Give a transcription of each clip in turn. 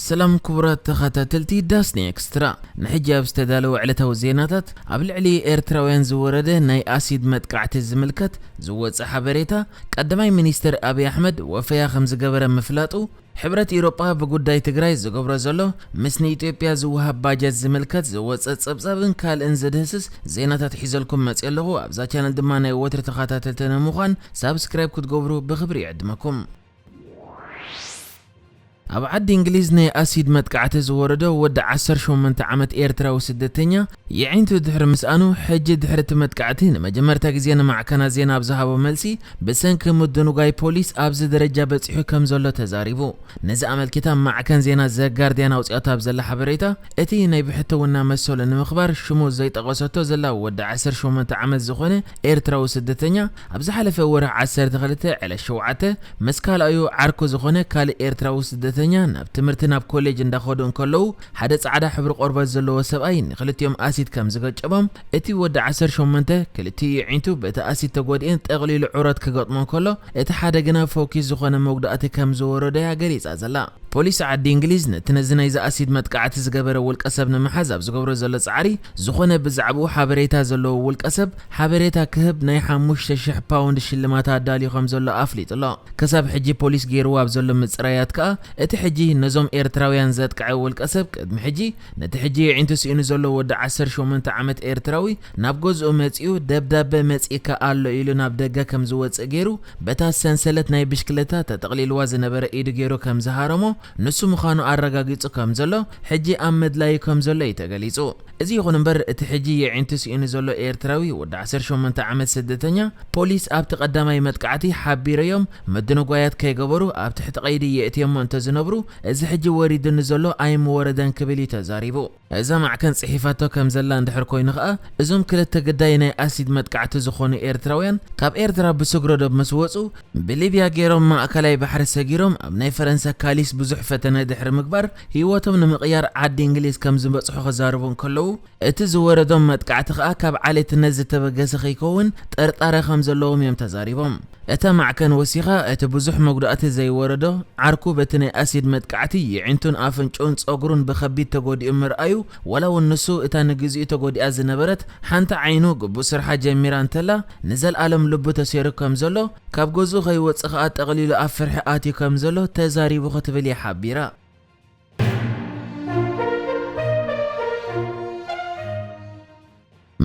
ሰላም ክቡራት ተኸታተልቲ ዳስኒ ኤክስትራ፣ ንሕጂ ኣብ ዝተዳለወ ዕለታዊ ዜናታት፣ ኣብ ልዕሊ ኤርትራውያን ዝወረደ ናይ ኣሲድ መጥቃዕቲ ዝምልከት ዝወጸ ሓበሬታ፣ ቀዳማይ ሚኒስትር ኣብይ ኣሕመድ ወፈያ ከም ዝገበረ ምፍላጡ፣ ሕብረት ኢሮጳ ብጉዳይ ትግራይ ዝገብሮ ዘሎ ምስ ንኢትዮጵያ ዝወሃብ ባጀት ዝምልከት ዝወጸ ጸብጻብን ካልእን ዝድህስስ ዜናታት ሒዘልኩም መጽእ ኣለኹ። ኣብዛ ቻነል ድማ ናይ ወትሪ ተኸታተልቲ ንምዃን ሳብስክራይብ ክትገብሩ ብኽብሪ ይዕድመኩም። ኣብ ዓዲ እንግሊዝ ናይ ኣሲድ መጥቃዕቲ ዝወረዶ ወዲ ዓሰርተ ሸሞንተ ዓመት ኤርትራዊ ስደተኛ የዒንቱ ድሕሪ ምስኣኑ፣ ሕጂ ድሕሪ እቲ መጥቃዕቲ ንመጀመርታ ግዜ ንማዕከናት ዜና ኣብ ዝሃቦ መልሲ፣ ብሰንኪ ምድንጓይ ፖሊስ ኣብዚ ደረጃ በጺሑ ከም ዘሎ ተዛሪቡ። ነዚ ኣመልኪታ ማዕከን ዜና ዘ ጋርዲያን ኣውጺኣቶ ኣብ ዘላ ሓበሬታ፣ እቲ ናይ ብሕትውና መሰሉ ንምኽባር ሽሙ ዘይጠቐሰቶ ዘላ ወዲ ዓሰርተ ሸሞንተ ዓመት ዝኾነ ኤርትራዊ ስደተኛ፣ ኣብ ዝሓለፈ ወርሒ ዓሰርተ ክልተ ዕለት ሸውዓተ ምስ ካልኣዩ ዓርኩ ዝኾነ ካልእ ኤርትራዊ ስደተኛ ናብ ትምህርቲ ናብ ኮሌጅ እንዳኸዱ እንከለዉ፣ ሓደ ጻዕዳ ሕብሪ ቆርበት ዘለዎ ሰብኣይ ንክልቲኦም ኣሲድ ከም ዝገጨቦም፣ እቲ ወዲ ዓሰርተ ሸሞንተ ክልቲኡ የዒንቱ በቲ ኣሲድ ተጎዲኤን ጠቕሊሉ ዑረት ክገጥሞ እንከሎ፣ እቲ ሓደ ግና ፈኲስ ዝኾነ መጉዳእቲ ከም ዝወረዶ እያ ገሊጻ ዘላ። ፖሊስ ዓዲ እንግሊዝ ነቲ ነዚ ናይዚ ኣሲድ መጥቃዕቲ ዝገበረ ውልቀ ሰብ ንምሓዝ ኣብ ዝገብሮ ዘሎ ጻዕሪ፣ ዝኾነ ብዛዕባኡ ሓበሬታ ዘለዎ ውልቀ ሰብ ሓበሬታ ክህብ ናይ ሓሙሽተ ሽሕ ፓውንድ ሽልማት ኣዳልዩ ከም ዘሎ ኣፍሊጡ ኣሎ። ክሳብ ሕጂ ፖሊስ ገይርዎ ኣብ ዘሎ ምጽራያት ከኣ፣ እቲ ሕጂ ነዞም ኤርትራውያን ዘጥቅዐ ውልቀ ሰብ ቅድሚ ሕጂ ነቲ ሕጂ የዒንቱ ስኢኑ ዘሎ ወዲ ዓሰርተ ሸሞንተ ዓመት ኤርትራዊ ናብ ገዝኡ መጺኡ፣ ደብዳበ መጺእካ ኣሎ ኢሉ ናብ ደገ ከም ዝወጽእ ገይሩ፣ በታ ሰንሰለት ናይ ብሽክለታ ተጠቕሊልዋ ዝነበረ ኢዱ ገይሩ ከም ዝሃረሞ፣ ንሱ ምዃኑ ኣረጋጊጹ ከም ዘሎ፣ ሕጂ ኣብ ምድላዩ ከም ዘሎ እዩ ተገሊጹ። እዚ ይኹን እምበር፣ እቲ ሕጂ የዒንቱ ስኢኑ ዘሎ ኤርትራዊ ወዲ ዓሰርተ ሸሞንተ ዓመት ስደተኛ፣ ፖሊስ ኣብቲ ቀዳማይ መጥቃዕቲ ሓቢረዮም ምድንጓያት ከይገበሩ ኣብ ትሕቲ ቀይዲ የእትዮሞ እንተዝነብሩ፣ እዚ ሕጂ ወሪዱኒ ዘሎ ኣይምወረደን ክብል እዩ ተዛሪቡ። እዛ ማዕከን ጽሒፋቶ ከም ዘላ እንድሕር ኮይኑ ኸኣ፣ እዞም ክልተ ግዳይ ናይ ኣሲድ መጥቃዕቲ ዝኾኑ ኤርትራውያን ካብ ኤርትራ ብስግረ ዶብ ምስ ወጹ፣ ብሊብያ ገይሮም ማእከላይ ባሕሪ ሰጊሮም ኣብ ናይ ፈረንሳ ካሊስ ብዙሕ ፈተነ ድሕሪ ምግባር፣ ህይወቶም ንምቕያር ዓዲ እንግሊዝ ከም ዝበጽሑ ክዛረቡ እንከለዉ፣ እቲ ዝወረዶም መጥቃዕቲ ከኣ ካብ ዓሌትነት ዝተበገሰ ከይከውን ጥርጣረ ከም ዘለዎም እዮም ተዛሪቦም። እታ ማዕከን ወሲኻ፣ እቲ ብዙሕ መጉዳእቲ ዘይወረዶ ዓርኩ በቲ ናይ ኣሲድ መጥቃዕቲ የዒንቱን ኣፍንጭኡን ጸጉሩን ብኸቢድ ተጎዲኡ ምርኣዩ፣ ዋላ እውን ንሱ እታ ንግዚኡ ተጎዲኣ ዝነበረት ሓንቲ ዓይኑ ግቡእ ስርሓ ጀሚራ እንተላ፣ ንዘልኣለም ልቡ ተሰይሩ ከም ዘሎ፣ ካብ ገዝኡ ከይወጽእ ከኣ ጠቕሊሉ ኣብ ፍርሒ ኣትዩ ከም ዘሎ ተዛሪቡ ክትብል እያ ሓቢራ።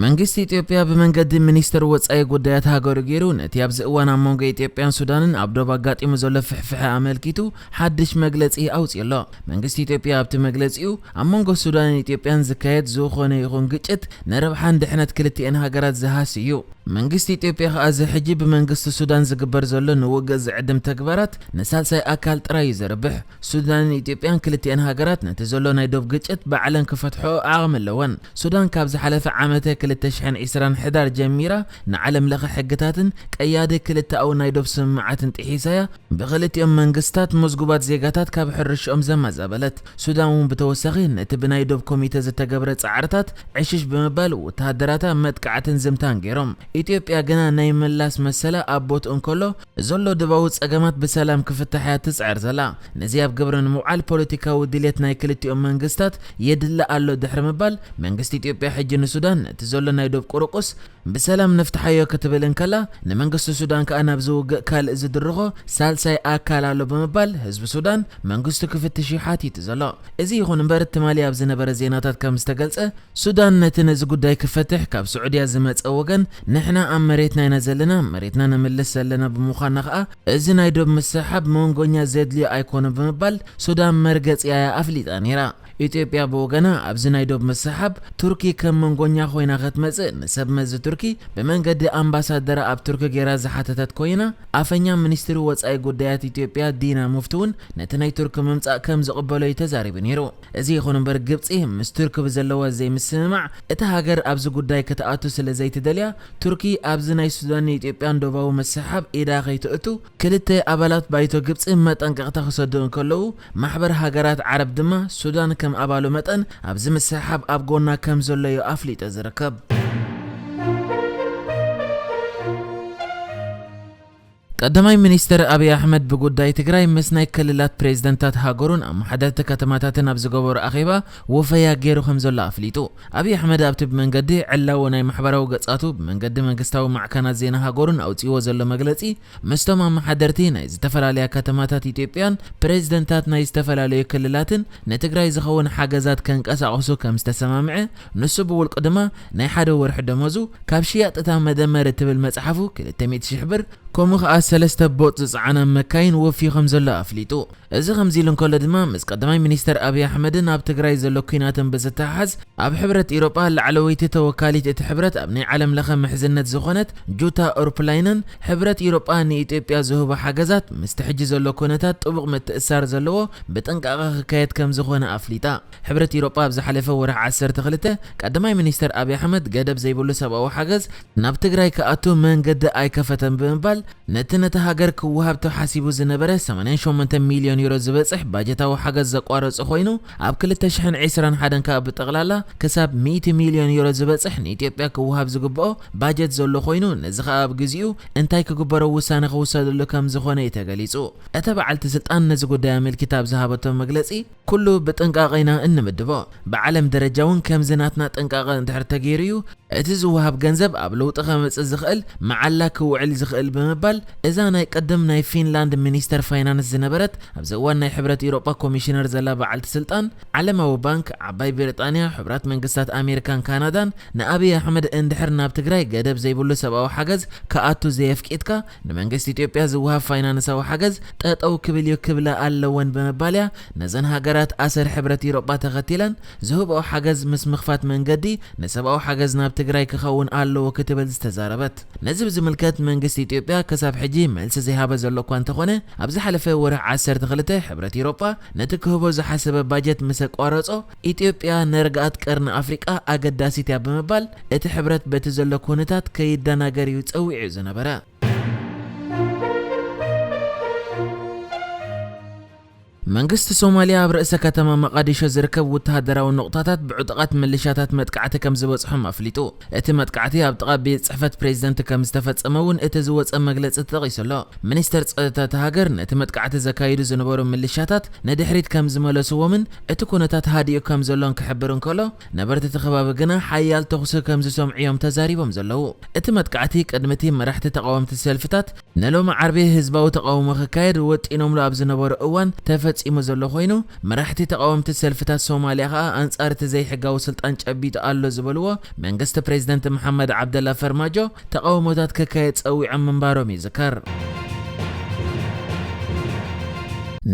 መንግስቲ ኢትዮጵያ ብመንገዲ ሚኒስትር ወጻኢ ጉዳያት ሃገሩ ገይሩ ነቲ ኣብዚ እዋን ኣብ መንጎ ኢትዮጵያን ሱዳንን ኣብ ዶብ ኣጋጢሙ ዘሎ ፍሕፍሐ ኣመልኪቱ ሓድሽ መግለጺ ኣውጺኡ ኣሎ። መንግስቲ ኢትዮጵያ ኣብቲ መግለጺኡ፣ ኣብ መንጎ ሱዳንን ኢትዮጵያን ዝካየድ ዝኾነ ይኹን ግጭት ንረብሓን ድሕነት ክልቲኤን ሃገራት ዝሃሲ እዩ። መንግስቲ ኢትዮጵያ ከኣ እዚ ሕጂ ብመንግስቲ ሱዳን ዝግበር ዘሎ ንውግእ ዝዕድም ተግባራት ንሳልሳይ ኣካል ጥራይ እዩ ዘርብሕ። ሱዳንን ኢትዮጵያን ክልቲኤን ሃገራት ነቲ ዘሎ ናይ ዶብ ግጭት ባዕለን ክፈትሕኦ ዓቕሚ ኣለወን። ሱዳን ካብ ዝሓለፈ ዓመተ ክልተ ሽሕን ዕስራን ሕዳር ጀሚራ ንዓለም ለኸ ሕግታትን ቀያዲ ክልተኣዊ ናይ ዶብ ስምምዓትን ጥሒሳ እያ ብኽልቲኦም መንግስታት ምዝጉባት ዜጋታት ካብ ሕርሽኦም ዘማዛበለት። ሱዳን እውን ብተወሳኺ ነቲ ብናይ ዶብ ኮሚተ ዝተገብረ ጻዕርታት ዕሽሽ ብምባል ወተሃደራታ መጥቃዕትን ዝምታን ገይሮም። ኢትዮጵያ ግና ናይ ምላስ መሰላ ኣብ ቦትኡ እንከሎ ዘሎ ድባዊ ጸገማት ብሰላም ክፍታሕ እያ ትጽዕር ዘላ። ነዚ ኣብ ግብሪ ንምውዓል ፖለቲካዊ ድሌት ናይ ክልቲኦም መንግስታት የድሊ ኣሎ ድሕሪ ምባል፣ መንግስቲ ኢትዮጵያ ሕጂ ንሱዳን ነቲ ዘሎ ናይ ዶብ ቁርቁስ ብሰላም ንፍትሓዮ ክትብል እንከላ፣ ንመንግስቲ ሱዳን ከኣ ናብዚ ውግእ ካልእ ዝድርኾ ሳልሳይ ኣካል ኣሎ ብምባል፣ ህዝቢ ሱዳን መንግስቱ ክፍትሽ እዩ ሓቲቱ ዘሎ። እዚ ይኹን እምበር፣ ትማሊ ኣብ ዝነበረ ዜናታት ከም ዝተገልጸ፣ ሱዳን ነቲ ነዚ ጉዳይ ክፈትሕ ካብ ስዑድያ ዝመጸ ወገን፣ ንሕና ኣብ መሬትና ኢና ዘለና፣ መሬትና ንምልስ ዘለና ብምዃና ከኣ፣ እዚ ናይ ዶብ ምስሕሓብ መንጎኛ ዘድልዮ ኣይኮነን ብምባል፣ ሱዳን መርገጺኣ እያ ኣፍሊጣ ነይራ። ኢትዮጵያ ብወገና፣ ኣብዚ ናይ ዶብ ምስሕሓብ ቱርኪ ከም መንጎኛ ኮይና ክትመጽእ ንሰብ መዚ ቱርኪ ብመንገዲ ኣምባሳደራ ኣብ ቱርኪ ገይራ ዝሓተተት ኮይና፣ ኣፈኛ ሚኒስትሪ ወጻኢ ጉዳያት ኢትዮጵያ ዲና ሙፍቲ እውን ነቲ ናይ ቱርኪ ምምጻእ ከም ዝቕበሎ እዩ ተዛሪቡ ነይሩ። እዚ ይኹን እምበር፣ ግብጺ ምስ ቱርኪ ብዘለዋ ዘይምስምማዕ፣ እታ ሃገር ኣብዚ ጉዳይ ክትኣቱ ስለ ዘይትደልያ፣ ቱርኪ ኣብዚ ናይ ሱዳንን ኢትዮጵያን ዶባዊ ምስሕሓብ ኢዳ ከይትእቱ፣ ክልተ ኣባላት ባይቶ ግብጺ መጠንቀቕታ ክሰዱ እንከለዉ፣ ማሕበር ሃገራት ዓረብ ድማ ሱዳን ከም ኣባሉ መጠን ኣብዚ ምስሕሓብ ኣብ ጎና ከም ዘሎ እዩ ኣፍሊጡ ዝርከብ። ቀዳማይ ሚኒስትር ኣብይ ኣሕመድ ብጉዳይ ትግራይ ምስ ናይ ክልላት ፕሬዝደንታት ሃገሩን ኣመሓደርቲ ከተማታትን ኣብ ዝገበሮ ኣኼባ ወፈያ ገይሩ ከም ዘሎ ኣፍሊጡ። ኣብይ ኣሕመድ ኣብቲ ብመንገዲ ዕላዎ ናይ ማሕበራዊ ገጻቱ ብመንገዲ መንግስታዊ ማዕከናት ዜና ሃገሩን ኣውጺዎ ዘሎ መግለጺ፣ ምስቶም ኣመሓደርቲ ናይ ዝተፈላለያ ከተማታት ኢትዮጵያን ፕሬዝደንታት ናይ ዝተፈላለዩ ክልላትን ንትግራይ ዝኸውን ሓገዛት ከንቀሳቕሱ ከም ዝተሰማምዐ፣ ንሱ ብውልቁ ድማ ናይ ሓደ ወርሒ ደሞዙ ካብ ሽያጥ እታ መደመር እትብል መጽሓፉ ክልተ ሚእቲ ሺሕ ብር፣ ከምኡ ከኣ ሰለስተ ቦጥ ዝጸዓና መካይን ወፍዩ ከም ዘሎ ኣፍሊጡ። እዚ ከምዚ ኢሉ እንከሎ ድማ፣ ምስ ቀዳማይ ሚኒስተር ኣብይ ኣሕመድን ኣብ ትግራይ ዘሎ ኲናትን ብዝተሓሓዝ፣ ኣብ ሕብረት ኢሮጳ ላዕለወይቲ ተወካሊት እቲ ሕብረት ኣብ ናይ ዓለም ለኸ ምሕዝነት ዝኾነት ጁታ ኡርፕላይነን፣ ሕብረት ኢሮጳ ንኢትዮጵያ ዝህቦ ሓገዛት ምስቲ ሕጂ ዘሎ ኩነታት ጥቡቕ ምትእስሳር ዘለዎ ብጥንቃቐ ክካየድ ከም ዝኾነ ኣፍሊጣ። ሕብረት ኢሮጳ ኣብ ዝሓለፈ ወርሒ ዓሰርተ ክልተ ቀዳማይ ሚኒስተር ኣብይ ኣሕመድ ገደብ ዘይብሉ ሰብኣዊ ሓገዝ ናብ ትግራይ ክኣቱ መንገዲ ኣይከፈተን ብምባል፣ ነቲ ነታ ሃገር ክወሃብ ተሓሲቡ ዝነበረ ሰማንያን ሸሞንተ ሚልዮን ዩሮ ዝበጽሕ ባጀታዊ ሓገዝ ዘቋረጸ ኮይኑ፣ ኣብ ክልተ ሽሕን ዕስራን ሓደን ከኣ ብጠቕላላ ክሳብ ሚእቲ ሚልዮን ዩሮ ዝበጽሕ ንኢትዮጵያ ክወሃብ ዝግብኦ ባጀት ዘሎ ኮይኑ፣ ነዚ ከኣ ኣብ ግዚኡ እንታይ ክግበሮ ውሳነ ክውሰደሉ ከም ዝኾነ እዩ ተገሊጹ። እታ በዓልቲ ስልጣን ነዚ ጉዳይ ኣመልኪታ ኣብ ዝሃበቶ መግለጺ፣ ኩሉ ብጥንቃቐ ኢና እንምድቦ። ብዓለም ደረጃ እውን ከምዚ ናትና ጥንቃቐ እንድሕር ተገይሩ እዩ እቲ ዝወሃብ ገንዘብ ኣብ ለውጢ ከመጽእ ዝኽእል መዓላ ክውዕል ዝኽእል ብምባል፣ እዛ ናይ ቅድም ናይ ፊንላንድ ሚኒስተር ፋይናንስ ዝነበረት፣ ኣብዚ እዋን ናይ ሕብረት ኤውሮጳ ኮሚሽነር ዘላ በዓልቲ ስልጣን፣ ዓለማዊ ባንክ፣ ዓባይ ብሪጣንያ፣ ሕቡራት መንግስታት ኣሜሪካን ካናዳን ንኣብይ ኣሕመድ እንድሕር ናብ ትግራይ ገደብ ዘይብሉ ሰብኣዊ ሓገዝ ክኣቱ ዘየፍቂድካ፣ ንመንግስቲ ኢትዮጵያ ዝወሃብ ፋይናንሳዊ ሓገዝ ጠጠው ክብል እዩ ክብላ ኣለወን ብምባል እያ ነዘን ሃገራት ኣሰር ሕብረት ኢሮጳ ተኸቲለን ዝህብኦ ሓገዝ ምስ ምኽፋት መንገዲ ንሰብኣዊ ሓገዝ ናብ ትግራይ ክኸውን ኣለዎ ክትብል ዝተዛረበት። ነዚ ብዝምልከት መንግስቲ ኢትዮጵያ ክሳብ ሕጂ መልሲ ዘይሃበ ዘሎ እኳ እንተኾነ፣ ኣብ ዝሓለፈ ወርሒ ዓሰርተ ክልተ ሕብረት ኢሮጳ ነቲ ክህቦ ዝሓሰበ ባጀት ምስ ኣቋረጾ፣ ኢትዮጵያ ንርግኣት ቀርኒ ኣፍሪቃ ኣገዳሲት እያ ብምባል፣ እቲ ሕብረት በቲ ዘሎ ኩነታት ከይደናገር እዩ ጸዊዑ ዝነበረ። መንግስቲ ሶማልያ ኣብ ርእሰ ከተማ መቓዲሾ ዝርከብ ወተሃደራዊ ነቑጣታት ብዕጡቓት ምልሻታት መጥቃዕቲ ከም ዝበጽሖም ኣፍሊጡ። እቲ መጥቃዕቲ ኣብ ጥቓ ቤት ጽሕፈት ፕሬዝደንት ከም ዝተፈጸመ እውን እቲ ዝወጸ መግለጺ ተጠቒሱ ኣሎ። ሚኒስተር ጸጥታ እታ ሃገር ነቲ መጥቃዕቲ ዘካይዱ ዝነበሩ ምልሻታት ንድሕሪት ከም ዝመለስዎምን እቲ ኩነታት ሃዲኡ ከም ዘሎን ክሕብር እንከሎ፣ ነበርቲ እቲ ከባቢ ግና ሓያል ተኹሲ ከም ዝሰምዑ እዮም ተዛሪቦም ዘለዉ። እቲ መጥቃዕቲ ቅድሚ እቲ መራሕቲ ተቓወምቲ ሰልፍታት ንሎሚ ዓርቢ ህዝባዊ ተቓውሞ ክካየድ ወጢኖምሉ ኣብ ዝነበሩ እዋን ተፈጺሙ ዘሎ ኮይኑ፣ መራሕቲ ተቓወምቲ ሰልፍታት ሶማልያ ከኣ ኣንጻር እቲ ዘይሕጋዊ ስልጣን ጨቢጡ ኣሎ ዝበልዎ መንግስቲ ፕሬዝደንት መሓመድ ዓብደላ ፈርማጆ ተቓውሞታት ክካየድ ጸዊዖም ምንባሮም ይዝከር።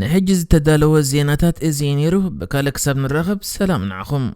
ንሕጂ ዝተዳለወ ዜናታት እዚ እዩ ነይሩ። ብካልእ ክሳብ ንራኸብ ሰላም ንዓኹም።